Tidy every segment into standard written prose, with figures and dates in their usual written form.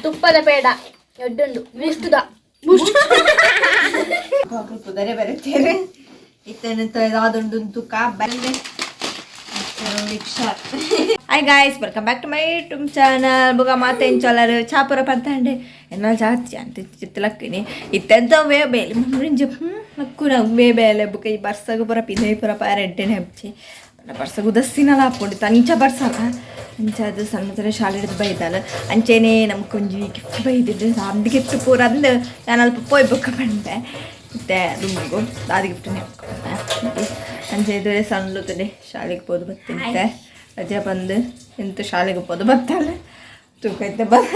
ತುಪ್ಪದ ಪೇಡ ಎಡ್ಡುಂಡು ಬೂಸ್ಟುದ ಪುದರೆ ಬರುತ್ತೇವೆ ಇತ್ತೇನೆ ತುಕ್ಕ ಬಂದೆ. Hi guys, welcome back to my YouTube channel. ಬುಗ ಮಾತೆನ್ ಚಲರು ಚಾಪುರ ಪಂತಂಡೆ ಎನ್ನ ಜಾತಿ ಅಂತ ಚಿತ್ತಲಕ್ಕಿನಿ ಇತ್ತೆಂತ ವೇ ಬೇಲೆ ಮುಂಜ ನಕ್ಕು ವೇ ಬೇಲೆ ಬುಕ ಈ ಬರ್ಸಗು ಪುರ ಪಿದೈ ಪುರ ಪಾರ ಎಡ್ಡೆನೆ ಹಚ್ಚಿ ಬರ್ಸಗು ದಸ್ಸಿನಲ ಹಾಕೊಂಡು ತಂಚ ಬರ್ಸಲ ಅಂಚ ಅದು ಸಣ್ಣ ಶಾಲೆ ಹಿಡಿದು ಬೈದಾಲ. ಅಂಚೆನೆ ನಮ್ಗೆ ಕೊಂಜಿ ಗಿಫ್ಟ್ ಬೈದಿದ್ದು ಅಂದ್ ಗಿಫ್ಟ್ ಪೂರ ಅಂದು ನಾನು ಅಲ್ಪ ಪೋಯ್ ಬುಕ್ಕ ಬಂದೆ ಇತ್ತೆ ದುಮ್ಮಗು ದಾದಿ ಗಿಫ್ಟ್ ಪಂಡೆ. ಅಂಚೆ ಇದು ಸಣ್ಣ ಶಾಲೆಗೆ ಪೋದು ಬತ್ತಿಂತೆ ರಜೆ ಬಂದು ಎಂತ ಶಾಲೆಗೆ ಪೋದು ಬತ್ತಾಳೆ ತೂಕೈತೆ ಬಂದ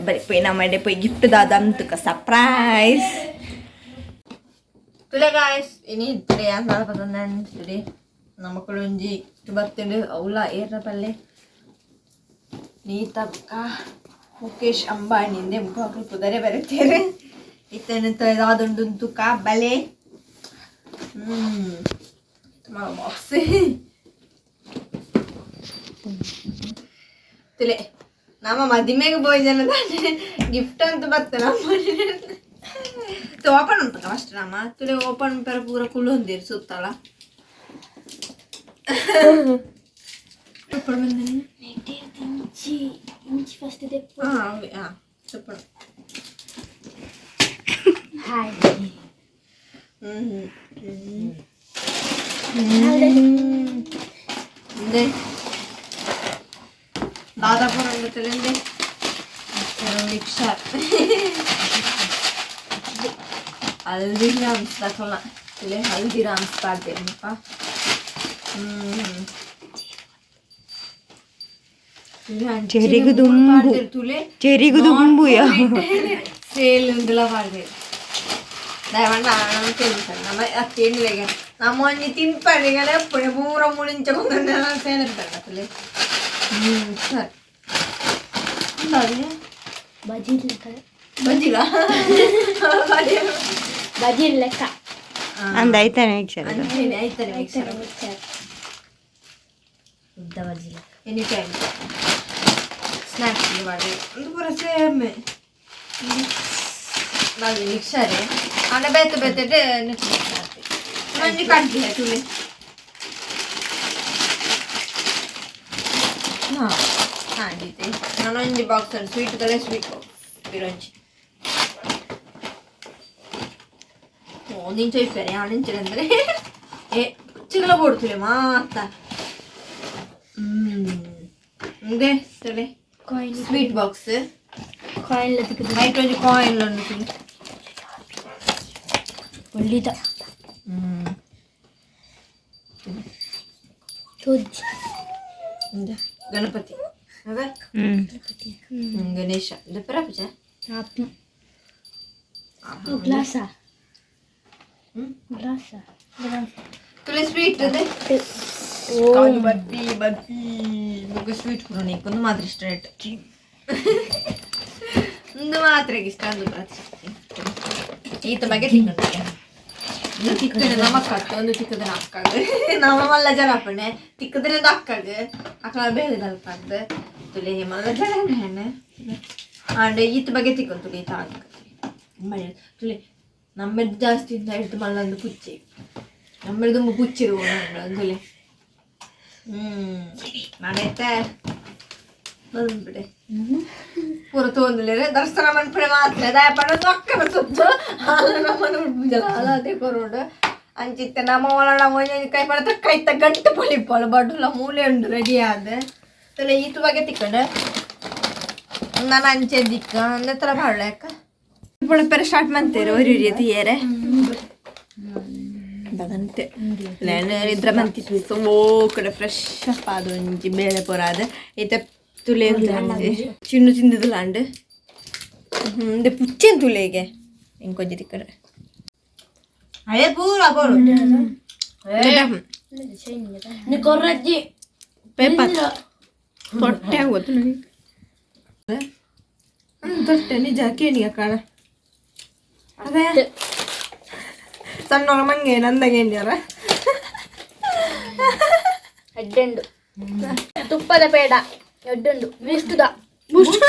ಬರೀ ಪೋಯ್ ನಮ್ಮ ಪೋಯ್ ಗಿಫ್ಟ್ ದಾದ ಅಂತಕ ಸರ್ಪ್ರೈಸ್ ತುಲೆ ಗಾಯ್ಸ್. ಇನಿ ತುಲೆ ಯಾರು ತುಲೆ ನಮಕುಲೊಂಜಿ ಬತ್ತುಂಡು ಅವ್ಲ ಏರ್ನ ಪಲ್ಲೆ ನೀತಕ್ಕ ಮುಖೇಶ್ ಅಂಬಾನಿಂದೆ ಮುಖ ಪುದರೆ ಬರುತ್ತೇವೆ ಇತ್ತೇನೆ ದಾದುಂಡು ತುಕ ಬಲೆ. ಬಾಕ್ಸ್ ತುಲೆ ನಮ್ಮ ಮದಿಮೆಗೆ ಬೋಯ್ಜನ ಗಿಫ್ಟ್ ಅಂತ ಬತ್ತ ನಮ್ಮ ಓಪನ್ ಉಂಟು ಫಸ್ಟ್ ನಮ್ಮ ತುಲೆ ಓಪನ್ ಪರ ಪೂರ ಕುಳ್ಳೊಂದಿರು ಸುತ್ತಲ. ಇಂಚಿ ಇಂಚಿ ಫಸ್ಟ್ ಹಾಂ ಹಾಂ చెప్పండి. ಹಾಯ್. ఉంది దాదాపు రెండు తెలియంది ಮಿಕ್ಸರ್ ಹಲ್ದಿರಾಮ್ಸ್ ತಕೊಲ್ಲ ಇಲ್ಲಿ ಹಲ್ದಿರಾಮ್ಸ್ ಪಾಡ್ದೇನಪ್ಪ. ಚೆರಿಗುದುಂಬು. ಚೆರಿಗುದುಂಬುಯ. ಸೇಲ್ ಉಂದುಲ ಪಾಡ್ದೇರು ದಯವಂಡ ನಮ್ಮ తెలుసు ನಮ್ಮ ಅತ್ತೇನಿಲ್ಲ ನಮ್ಮ ಒಂಜಿ ತಿನ್ಪಂಡಿಗಡೆ ಪೂರ ಮುಳಿಂಚ ಸೇಲ್ ಇರ್ತಾರೆ. ಸರಿ. ಬಜಿ ಲೆಕ್ಕ. ಬಜ್ಜಿಲ. ಬಜಿ ಲೆಕ್ಕ. ಅಂದ ಐತಾನೆ ಮಿಕ್ಸರ್. ಅಂಚೆನೆ ಐತಾನೆ ಮಿಕ್ಸರ್. ಮಿಕ್ಸರ್ ಉದ್ದ ಬಜಿ ಲೆಕ್ಕ. ಎನಿ ಟೈಮ್ ಸ್ನ್ಯಾಕ್ಸ್ ಮಾಡಿ ಒಂದು ಪೂರ ಸೇಮ್ ಬಾಜಿ ಮಿಕ್ಸರ್ ಆಂಡ ಬೇತೆ ಬೇತೆ ಮಂಜಿ ಕಡ್ಡಿ ತುಲೆ. ಹಾಂ ಹಾಂ ದೀತೆ ನಾನೊಂಜಿ ಬಾಕ್ಸ್ ಸ್ವೀಟ್ ತಲೆ ಸ್ವೀಟ್ ಬಾಕ್ಸ್ ಬಿರೊಂಜಿ ಒಂದಿಂಚ ಇಪ್ಪರೆ ಆಣಿಂಚರಂದ್ರೆ ಏ ಚಿಗಲ ಬೋಡ್ತುಲೆ ಮಾತ ಇಂದೆ ತಲೆ ಕಾಯಿನ್. Sweet box. Coin ಲತಿಕ. Height ಒಂಜಿ ಕಾಯಿನ್ ಉಂಡು ತುಲೆ. ಒಳ್ಳಿದ ತೋಜ್. ಇಂದೆ ಗಣಪತಿ ಅದ. ಗಣೇಶ ಇದು ಪರಪಜ. ಗ್ಲಾಸ ಗ್ಲಾಸ. ತುಲೆ ಸ್ವೀಟ್ ಅದೇ ಕಾಜು ಬರ್ಫಿ ಬರ್ಫಿ ಬೊಕ್ಕ ಸ್ವೀಟ್ ಕೂಡ ಒಂದು ಮಾತ್ರ ಇಷ್ಟ ರೇಟ್ ಒಂದು ಮಾತ್ರ ಇಷ್ಟ ಅಂದು ಈತ ಬಗ್ಗೆ ತಿಕ್ಕಂಡೆ ಒಂದು ತಿಕ್ಕಡೆ ನಮ್ಮ ಅಕ್ಕ ಒಂದು ತಿಕ್ಕದ ಅಕ್ಕಾಗ ನಮ್ಮ ಮಲ್ಲ ಜನ ಅಪ್ಪಣೆ ತಿಕ್ಕದ್ರೆ ಒಂದು ಅಕ್ಕಾಗ ಅಕ್ಕಳ ಬೇರೆ ದಲ್ಪ ತುಲೆ ಮಲ್ಲ ಜನ ಆಂಡ್ ಈತ ಬಗ್ಗೆ ತಿಕ್ಕೊಂಡು ತುಲೆ ಈತ ಆಗ ತುಲೆ ನಮ್ಮೆದ್ದು ಜಾಸ್ತಿ ಇಂದ ಹಿಡ್ದು ಮಲ್ಲೊಂದು ಪುಚ್ಚಿ ನಮ್ಮೆದ್ದು ಪುಚ್ಚಿರು ತುಲೆ. ನಾನೈತೆ ಬಂದ್ಬಿಡೆ ಪೂರ ತೋಂದ್ಲೇರೆ ದರ್ಶನ ಮನ್ಪುಣೆ ಮಾತ್ರ ದಾಯಪಂಡ ಅಕ್ಕನ ಸುತ್ತು ಹಾಲು ನಮ್ಮನ್ನು ಉಡ್ಪುಜಲ ಹಾಲು ಅದೇ ಕೊರೋಡು ಅಂಚಿತ್ತೆ ನಮ್ಮ ಒಳಣ ಒಂಜಿ ಕೈ ಪಡ ಕೈತ ಗಂಟು ಪೊಲಿಪೋಳು ಬಡುಲ ಮೂಲೆ ಉಂಡು ರೆಡಿ ಆದ ತಲೆ ಈತು ಬಗ್ಗೆ ತಿಕ್ಕಂಡು ನಾನು ಅಂಚೆ ದಿಕ್ಕ ಅಂದೆ ತರ ಬಾಳ ಯಾಕ ಪೊಳಪೆರೆ ಸ್ಟಾರ್ಟ್ ಮಂತೇರು ಒರಿ ತೀಯರೆ ಬದಂತೆ ನಾನು ಇದ್ರ ಮಂತಿತ್ತು ಓ ಕಡೆ ಫ್ರೆಶ್ ಅಪ್ ಆದ ಒಂಜಿ ಬೇಳೆ ಪೂರ ಆದ ಈತ ತುಲೆ ಚಿನ್ನು ತಿಂದಿದ್ದಲಾಂಡ್ ಇಂದೆ ಪುಚ್ಚೆನ್ ತುಲೆಗೆ ಇಂಕೊಂಜಿ ತಿಕ್ಕಡೆ ಅದೇ ಪೂರ ಬೋಡು. ಕೊರ್ರಜ್ಜಿ. ಪೇಪರ್ ತೊಟ್ಟೆ ಆಗೋದು ನನಗೆ ತೊಟ್ಟೆ ನಿಜ ಕೇಣಿಗ ಕಾಣ ಅದೇ ಸಣ್ಣ ಮಂಗೆ ನಂದಗೆ ಏನ್ಯಾರ. ಎಡ್ಡೆಂಡು ತುಪ್ಪದ ಪೇಡ ಎಡ್ಡುಂಡು ಬೂಸ್ಟುದ ಬೂಸ್ಟ್.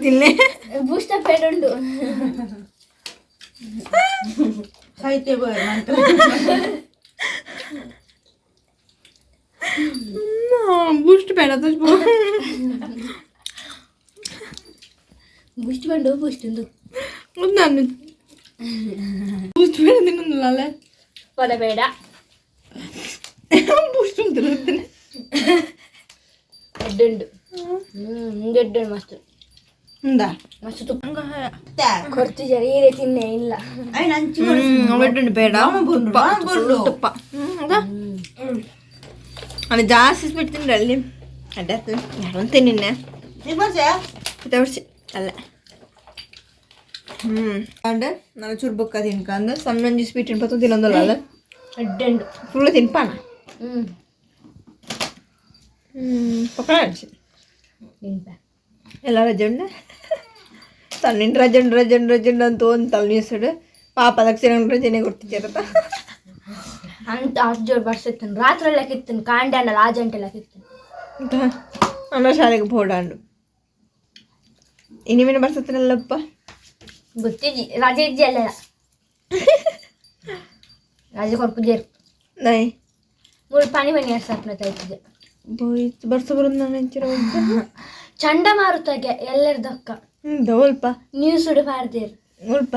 ತಿನ್ನೆ. ಬೂಸ್ಟ್ ಪೇಡ ಉಂಡು. ಸಾಹಿತ್ಯ ಮಂತ್ರ. ಬೂಸ್ಟ್ ಬೇಡ. ಬೂಸ್ಟ್ ಬಂಡು, ಬೂಸ್ಟ್ ಉಂದು. ನಾನು ಬೂಸ್ಟ್ ಬೇಡ ತಿನ್ನಲ್ಲ. ಪದ ಬೇಡ. ಬೂಸ್ಟ್ ಉಂಟು. ಎಡ್ಡುಂಡು, ಎಡ್ಡುಂಡು ಮಸ್ತ್. ఉందా? ಮಸ್ತ್ ತುಪ್ಪ ಕೊರ್ತಿದ್ದಾರೆ, ಈ ರೀತಿ ತಿನ್ನೆ ಇಲ್ಲ. ಒಡ್ಡುಂಡು ಬೇಡ, ತುಪ್ಪ ತುಪ್ಪ ಅಲ್ಲಿ ಜಾಸ್ತಿ ಸ್ವೀಟ್ ತಿಂಡ್ರಲ್ಲಿ ಅಡ್ಡ ಯಾರು ತಿನ್ನಿನ್ನೆ ತೋರಿಸಿ ಅಲ್ಲ. ಅಂಡ್ ನಾನು ಚೂರು ಬೊಕ್ಕ ತಿನ್ಕಂದು ಸಣ್ಣೊಂಜಿ ಸ್ವೀಟ್ ತಿನ್ಪತ್ತು ತಿನ್ನೊಂದಲ್ಲ ಅಲ್ಲ. ಎಡ್ಡುಂಡು. ಫುಲ್ ತಿನ್ಪಾನ. ಪಕ್ಕಡ ಅಡಿಸಿ. ತಿನ್ಪ. ಎಲ್ಲ ರಜೆ ಉಂಡು, ಸಣ್ಣಿನ ರಜೆ ಉಂಡು, ರಜೆ ಉಂಡು, ರಜೆ ಉಂಡು ಅಂತ ಒಂದು ತಲೆ ನೀಸುಡು ಪಾಪ ದಕ್ಷಿಣ ರಜೆನೇ ಕೊಡ್ತಿದ್ದಾರತ್ತ. ಅಂತ ಅಷ್ಟು ಜೋರು ಬರ್ಸಿತ್ತನು, ರಾತ್ರಿ ಎಲ್ಲ ಕಿತ್ತನು, ಕಾಂಡೆ ಅನ್ನಲ್ಲ, ಆ ಜಂಟೆಲ್ಲ ಕಿತ್ತನು. ಅಂತ ಅನ್ನ ಶಾಲೆಗೆ ಬೋಡಾಂಡು ಇನಿಮಿನ ಬರ್ಸತ್ತನಲ್ಲಪ್ಪ. ಗೊತ್ತಿಜ್ಜಿ, ರಜೆ ಇಜ್ಜಿ ಅಲ್ಲ, ರಜೆ ಕೊರ್ಪುಜೇರು. ನೈ. ಮೂರು ಪನಿ ಪನಿ ಅರ್ಸಪ್ನ ತಾಯ್ತಿದ್ದೆ. ಬೋಯ್ತು ಬರ್ಸ ಬರೋದು ನಾನು ಹೆಂಚಿರ. ಚಂಡಮಾರುತಗೆ ಎಲ್ಲರದಕ್ಕ. ಹ್ಞೂ, ಒಲ್ಪ? ನ್ಯೂಸ್ ಪಾಡ್ದೇರು. ಒಲ್ಪ?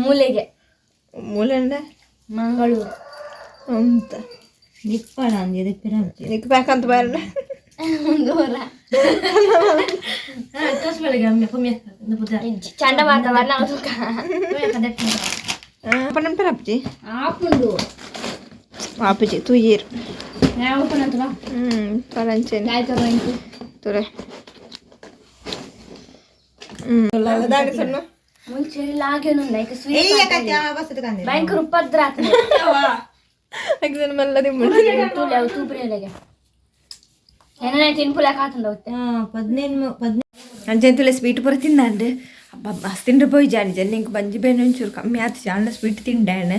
ಮೂಲೆಗೆ. ಮೂಲೆಂಡ? ಮಂಗಳೂರು. ಅಂತ ನಿಪ್ಪಣ ಅಂದಿದೆ. ನಿಕ್ ಬೇಕಂತ ಬಾರಣ. ದೂರ ಚಂಡಮಾರುತ ವರ್ಣ. ಪನ್ನಂಪರ ಅಪ್ಜಿ. ಆಪುಂಡು. ಆಪುಜಿ ತೂಯೇರು. ಓಪನ್ ಅಂತವಾ? ಪರಂಚೇನೆ. ಆಯ್ತು. ತುರೆ ದಾಡಿ ಸಣ್ಣ. ಮುಂಚೆ ಲಾಗೇನು ಲೈಕ್ ಸ್ವೀಟ್ ಭಯಂಕರ ಉಪದ್ರ ಆಗ್ತದೆ. ಎಕ್ಸಾಮ್ ಎಲ್ಲ ತಿಂಬುಡು. ತೂಲೆ ಅವು ತೂಪ್ರಿಯಲೆಗೆ ಏನೇ ತಿನ್ಪುಲಕ್ ಆತಂದ. 15 15. ಅಂಚೆಂತುಲೆ ಸ್ವೀಟ್ ಪೂರ ತಿಂದಾಂಡ್. ಅಬ್ಬ, ಮಸ್ತ್ ತಿಂಡ್ರೆ ಪೋಯಿ ಜಾನಿ ಜನ. ಇಂಕ್ ಬಂಜಿ ಬೇನೆ ಒಂಚೂರು ಕಮ್ಮಿ ಆತು ಜಾಂಡ ಸ್ವೀಟ್ ತಿಂಡಾಣ.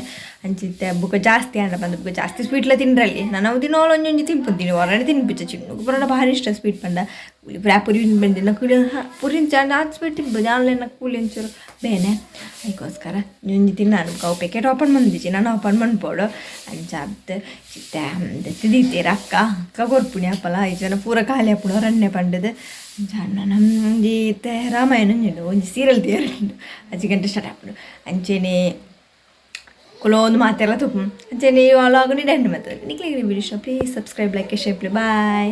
ಅಂಚಿತ್ತೆ ಬುಕ್ಕ ಜಾಸ್ತಿ ಆಂಡ ಬಂದು ಬುಕ್ಕ ಜಾಸ್ತಿ ಸ್ವೀಟ್ಲ ತಿಂಡ್ರಲ್ಲಿ ನಾನು ದಿನೋಲ ಒಂಜೊಂಜಿ ತಿನ್ಪುಂತೀನಿ, ಹೊರಗಡೆ ತಿನ್ಪಿಚ್ಚ. ಚಿನ್ನకు ಪುರಾಣ ಭಾರಿ ಇಷ್ಟ ಸ್ವೀಟ್ ಪಂಡ. ಕೂಲಿ ಪುರ ಪುರಿ ಬಂದಿನ ಕೂಲಿ ಪುರಿನ ಚಾಂಡ ಆತ್ ಸ್ವೀಟ್ ತಿನ್ಬೋದು. ಜಾನ್ಲೆ ಕೂಲಿ ಒಂಚೂರು ಬೇನೆ, ಅದಕ್ಕೋಸ್ಕರ ಒಂಜಿ ತಿನ್ನಾನು. ಅವು ಪ್ಯಾಕೆಟ್ ಓಪನ್ ಬಂದಿಚ್ಚಿ, ನಾನು ಓಪನ್ ಮನ್ಪೋಡು. ಅಂಚ ಅತ್ ಚಿತ್ತೆ ದೀತೀರ ಅಕ್ಕ ಅಕ್ಕ ಕೊರ್ಪುಣಿ ಅಪ್ಪಲ ಐದು ಜನ ಪೂರ ಖಾಲಿ ಅಪ್ಪುಣ ರನ್ನೆ ಪಂಡದು. ಅಂಚ ಒಂಜಿ ಇತ್ತೆ ರಾಮಾಯಣ ಒಂಜಿ ಒಂಜಿ ಸೀರಿಯಲ್ ತೀರುಂಡು, ಅಜ್ಜಿ ಗಂಟೆ ಸ್ಟಾರ್ಟ್ ಆಪುಂಡು. ಅಂಚೆನೆ ಕುಲೊಂದು ಮಾತೆಲ್ಲ ತುಪ್ಪು. ಅಂಚೆನೆ ವ್ಲಾಗ್ ದಂಡು ಮತ್ತೆ ನಿಕ್ಲೆಗ್ ವಿಡಿಯೋ ಇಷ್ಟ, please subscribe, like, share. Boy.